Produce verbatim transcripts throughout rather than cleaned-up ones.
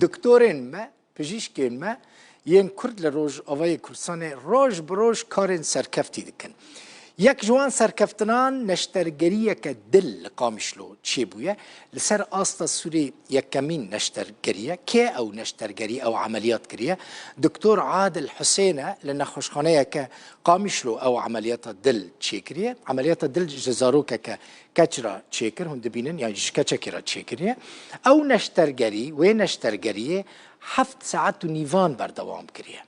Doktorên me, pijîşkên me yên Kurd li Rojavayê Kurdistanê roj bi roj karên serkeftî dikin. Yek ji wan serkeftinan neştergeriyeke dil li Qamişlo çêbûye. Li ser asta Sûrê yekemîn neştergeriye. Kê ew neştergerî, ew emeliyat kiriye? Doktor Adil Husên e, li nexweşxaneyeke Qamişlo ew emeliyata dil çêkiriye. Emeliyata dil ji zarokeke keç re çêkir, hûn dibînin, yan ji keçekê re çêkiriye. Ew neştergerî, wê neştergeriyê heft saet û nîvan berdewam kiriye.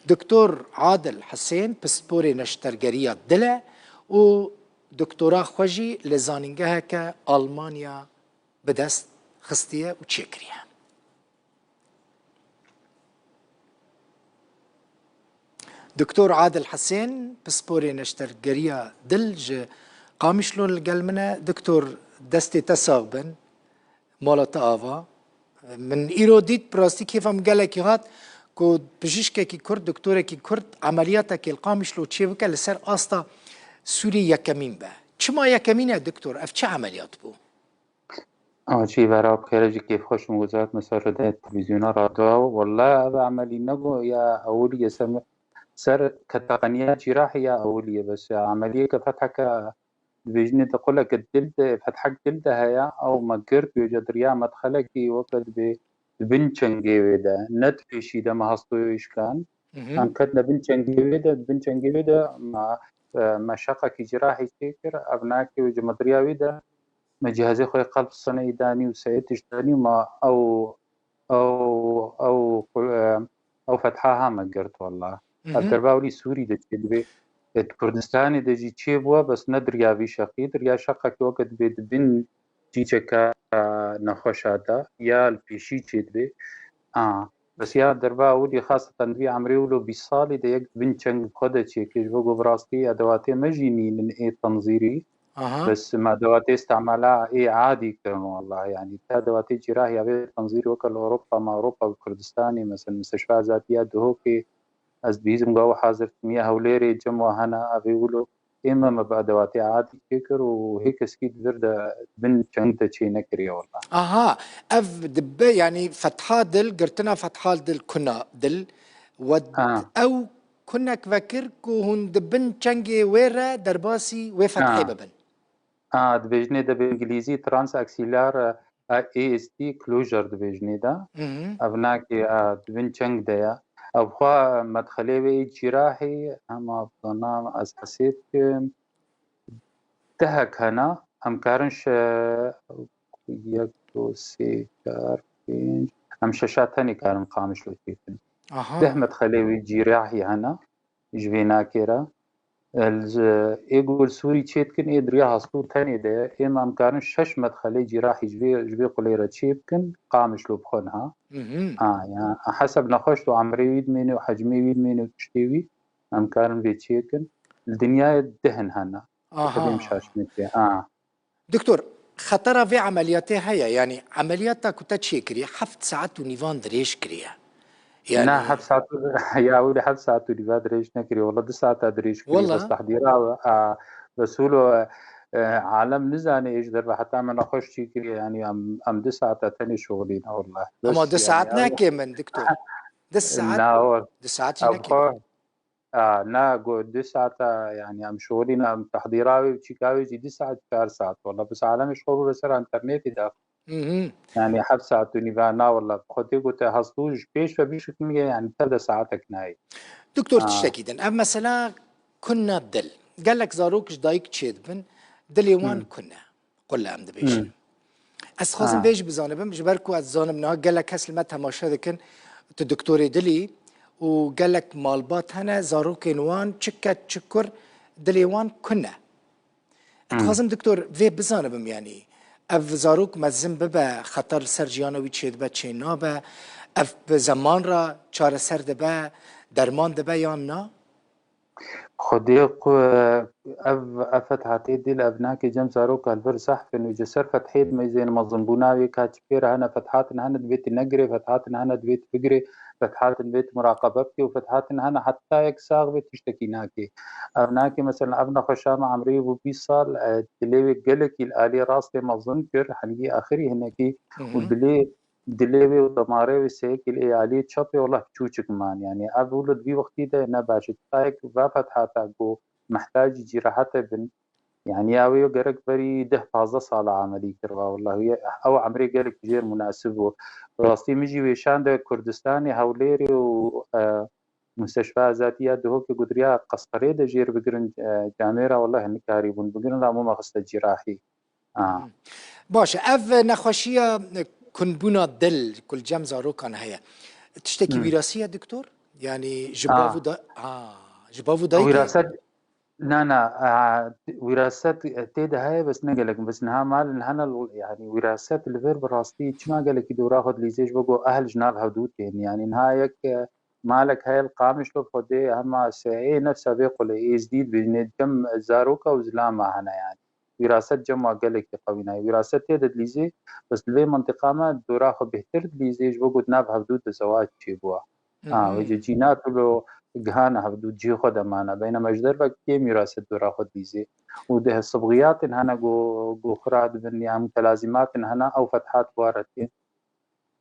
Doktor Adil Husên pisporê neştergeriya dil e û doktora xwe jî li zanîngeheke Almanya bi dest xistiye û çêkiriye. Doktor Adil Husên, pisporê neştergeriya dil ji Qamişlo li gel min e. Doktor, destê te sax bin, mala te ava. Min îro dît, bi rastî kêfa min gelekî hat ku pijîşkekî Kurd, doktorekî Kurd emeliyatekê li Qamişlo çêbike li ser asta Sûrê yekemîn be. Çima yekemîn e doktor? Ev çi emeliyat bû? Ama çi vera bi xêre jî kêfxweş im, wezat me ser rede televîzyona radyo. Wallahî ev emelî ne go ya ewilî ye ser, ser keteqeniya cîrahî ya ewilî ye, bes ya emeliyeke fetheke dibêjinê de quleke dil de, fethek dil de heye, ew me girt wêce diriya medxelekî weke dibê di bin çengê wê de, ne di pêşî de me hastoyê wê şikan. Mhm. Em ketine bin çengê wê de, di bin çengê wê de me, e, me şeqekî cîrahî çêkir, ev nakê wê ji me diriya wê de me cihazê xwe yê qelb seneyî danî û seyê tişt danî û me ew, ew, ew, e, ew fetha ha me girt wella. Ev Mhm. derba wî Sûrî de çêdibê. E, di Kurdistanê de jî çêbûye, bes ne diriya vî şeqî, diriya şeqekî weke dibê di bin çîçeka nexweşa de ya li pêşî çêdibê. A, bes ya derba ewilî, xaseten vî emrê wilo bîst salî de yek bin çeng bi xwe de çêkir. Ji bo ku bi rastî edewatê me jî nînin ê tenzîrî. Aha. Bes me edewatê istemala ê adî kirin wellahî. Yanî te edewatê cîrahî ya vê tenzîrî weke li Ewropa, me Ewropa bi Kurdistanê, mesela Misteshfa Azadiya Duhokê, ez dibihîzim ku ew hazir timiya Hewlêrê cem we hene, ev ê wilo ê me, me bi edewatê adî çêkir û hê kesekî di vir de bin çeng de çê nekiriye wela. Aha, ev dibe, yanî fetha dil, girtina fetha dil, kuna dil, we Ha. ew kunek vekir ku hûn di bin çengê wê re derbasî wê fethê Ha. bibin. A, dibêjinê de bi îngilîzî transaxilar, e, A S D closure dibêjinê de. Mhm. Ev nakê, e, di bin çeng de ye. Ev xwe medxelê wê yê cîrahî, hema bi zana ez hesê bikim. Dehek hene, em karin şe-, yek, du, sê, çar, pênc, em şeşa tenê karin Qamişlo çêkin. Aha. Deh medxelê wê cîrahî hene ji vê nakê re. Li, ê ku li Sûrî çêdikin, ê di riya hastû tenê de ye. Ê me em karin şeş medxelê cîrahî ji vê, ji vê qulê re çê bikin, Qamişlo bi xwe niha. Mhm. A, ya, heseb nexweş û emrê wî dimêne û hecmê wî dimêne û tiştê wî, em karin vê çêkin. Li dinyayê deh in hene. Aha. Xwedê min şaş neke. A. Doktor, xetera vê emeliyatê heye, yanî emeliyata ku te çêkiriye heft saet û nîvan dirêj kiriye. Yanî Na, heft saet û, ya wî heft saet û nîva dirêj nekiriye. Wala du saeta dirêj kiriye. Wala. Bes tehdîra, a, Resûlo, e, alem nizane ê ji derve heta me nexweş çî kiriye. Yanî em, em du saeta tenê şixulîne wala. Bes Ama du yanî saet ew nekê min, doktor. Du saet, Na, wal. Du saet jî Ew nekê xwe, min. A, na, go-, du saeta, yanî em şixulîne, em tehdîra wê û çîka wê jî du saet, çar saet. Wala, bes alemê ji xwe rû re ser înternetê de. Mhm. Yanî heft saet û nîva, na, wala, xwedê gote hastû ji pêş ve bişikiniye, yanî tev de saetek nayê. Doktor, A. tiştekî din. Ev mesela kuna dil. Gelek zarok ji dayik çêdibin, dilê wan Hmm. kun e. Qule em dibêjin. Hmm. Ez dixwazim Ha. vê jî bizanibim, ji ber ku ez dizanim niha gelek kes li me temaşe dikin, tu doktorê dilî û gelek malbat hene, zarokên wan çi keç çi kur dilê wan kun e. Ez Hmm. dixwazim doktor vê bizanibim, yanî ev zarok mezin bibe, xeter li ser jiyana wî çêdibe çê nabe, ev bi zeman re çareser dibe, derman dibe yan na? Xwedê ku ev, ev fethatê dil, ev nakê cem zaroka li vir zehf in û ji ser fethê dimeyzên mezinbûna wê ka çi pê re hene, fethatin hene divê tu negirê, fethatin hene divê tu bigirê, fethatin divê tu muraqebe bikê û fethatin hene heta yek sax bê tiştekî nakê. Ev nakê, mesela ev nexweşa me emrê bû bîst sal, e, dilê wê gelekî li alî rastê mezin kir, hingî axirî hinekî û Mhm. dilê dilê wê û damarê wê sêkî li aliyê çepê wela çûçik man. Yanî ev wilo di vî wextî de ne baş e. Çiqayek va fethata ku mehtacî cîrahete bin. Yanî ew ê gerek berî deh pazdeh sala emelî kirva. Wela ew emrê gelek jêr munasib bû. Rastî min jî wêşan de Kurdistanê, Hewlêrê û, e, Musteşfa Azadî ya Duhokê gotiriya Qesqerê de jêr bigirin, e, camêra wela nikarîbûn bigirin, la mûma xiste cîrahî. A. Mhm. Baş e, ev nexweşiya kunbûna dil ku li cem zarokan heye, tiştekî Hı. wîrasî ye, doktor? Yanî ji A. bav û da-, a, ji bav û dayikê? Wîraset, na, na, a, wîraset, e, tê de heye, bes ne gelek, bes niha malin hene, yanî wîraset li vir bi rastî çima gelekî dora xwe dilîzê ji bo ku ehl ji nav hevdû tên. Yanî niha yek, e, malek heye li Qamişlo, Xwedê hema se ê nefsa vê qulê êzdî dibêjinê, cem zaroka û zilama hene yanî. Wîraset cema gelekî qewî nayê. Wîraset tê de dilîzê, bes li vê mintiqa me dora xwe bêhtir dilîzê, ji bo ku di nav hevdû de zewac çêbûwa. Ha, Mhm. wê cî cînat û lo gihana hevdû cihê xwe de mane. Beynema ji derve kêm wîraset dora xwe dilîzê. Û di sibgiyatên hene ku, ku xira dibin, ya mutelazîmatên hene, ew fethat ware tê.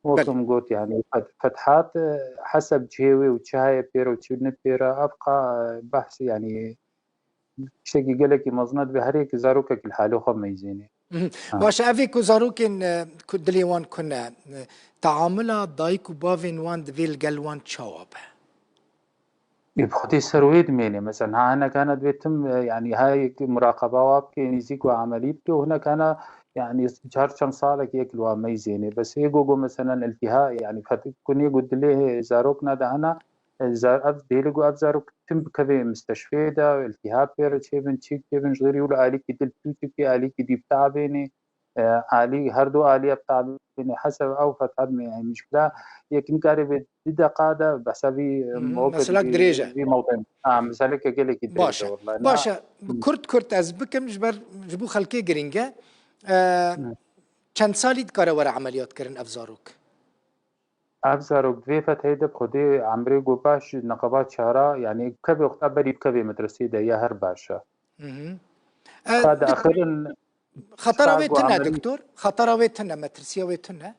Belê. Wek min got, yanî fet-, fethat, e, heseb cihê wê û çi heye pêre û çi ne pêre, ev qa, e, behs, yanî tiştekî gelekî mezin e, divê her yek zarokek li halê xwe meyzênê. Mhm. Ha. Baş e, ev ê ku zarokên, e, ku dilê wan kun e, e, teamula dayik û bavên wan divê li gel wan çawa be? Ê, bi xwedê ser wê dimênê. Mesela, ha, hinek hene divê tim, e, yanî, ha yek muraqeba wa bike, nîzîk wa emelî bike û hinek hene, yanî, her çend salek yek li wa meyzênê. Bes ê go, go, mesela, iltiha, yanî, fet-, kunê go dilê zarok ne de hene, e, za-, ev dêli go ev zarok tim bikeve misteşfê de, iltiha pê re çêbin, çîk çêbin, ji xêrî wilo alîkî dil çûçikê, alîkî dî bitabênê. E, alî, her du alî ev tabînê heseb ew fethat me, e, muşkila yek nikare vê di deqa de behsa vî, e, Mhm, mewqif mesela vî, dirêj e. Vî mewqif. Ha, meseleke gelekî dirêj Baş e, e. Wela. Baş e. Hı. Kurt kurt ez bikim ji ber, ji bo xelkê girîng e. E, Hı. Çend salî dikare were emeliyat kirin ev zarok? Ev zarok di vê fetheyê de bi xwedê emrê ku baş neqeba çara, yanî kevê wexta berî bi kevê medreseyê de ya her baş e. Mhm. E, Ka di dik-, axirin xetera çiqa wê ku tune, emelî doktor? Xetera wê tune, metirsiya wê tune?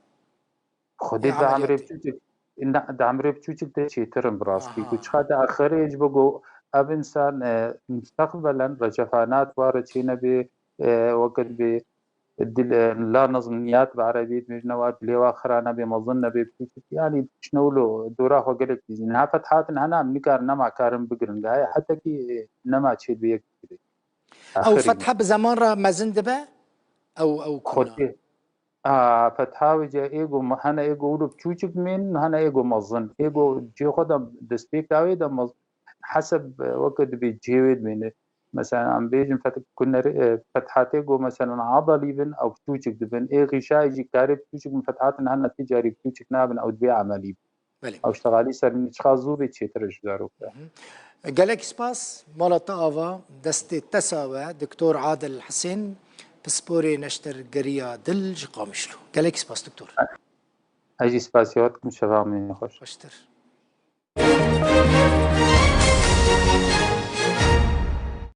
Xwedê Ê di emrê emeliyatê. Biçûçik, na, di emrê biçûçik de çêtir in bi rastî. Aha. Ku çiqa di axirê ji bo ku ev insan, e, mustaqbelen recefanat ware çê nebê, e, wekit bê dil, e, la nizmiyat bi erebî dibêjine wa dilê wa xira nebê, mezin nebê, biçûçik. Yanî tiştine wilo dora xwe gelek dizî. Niha fethatin hene em nikar, nema karin bigirin. Gaye hetekî, e, nema çê dibê yek bigirê. Ew Axirî fetha bi zeman re mezin dibe? Ew, ew kuna? Xwedê. A, fetha wê ce ê go me-, hene ê go wilo biçûçik dimên, hene ê go mezin. Ê go cihê xwe de destpêka wê de mez-, heseb, e, weke dibê cihê wê dimêne. Mesela, em bêjin fet-, kuner-, e, fethatê go, mesela, adalî bin, ew biçûçik dibin. Ê xîşayê jî karê biçûçik bin, fethatin hene ti carî biçûçik nabin, ew dibê emelî bin. Belê. Ew ştexalî ser min çiqa zû bê çêtir e ji zarok re. Mhm. Gelek spas, mala te ava, destê te sawe, Doktor Adil Hisên, pisporê neştergeriya dil ji Qamişlo. Gelek spas, doktor. Ez jî spasiya we dikim, şeva me xweş. Xweştir.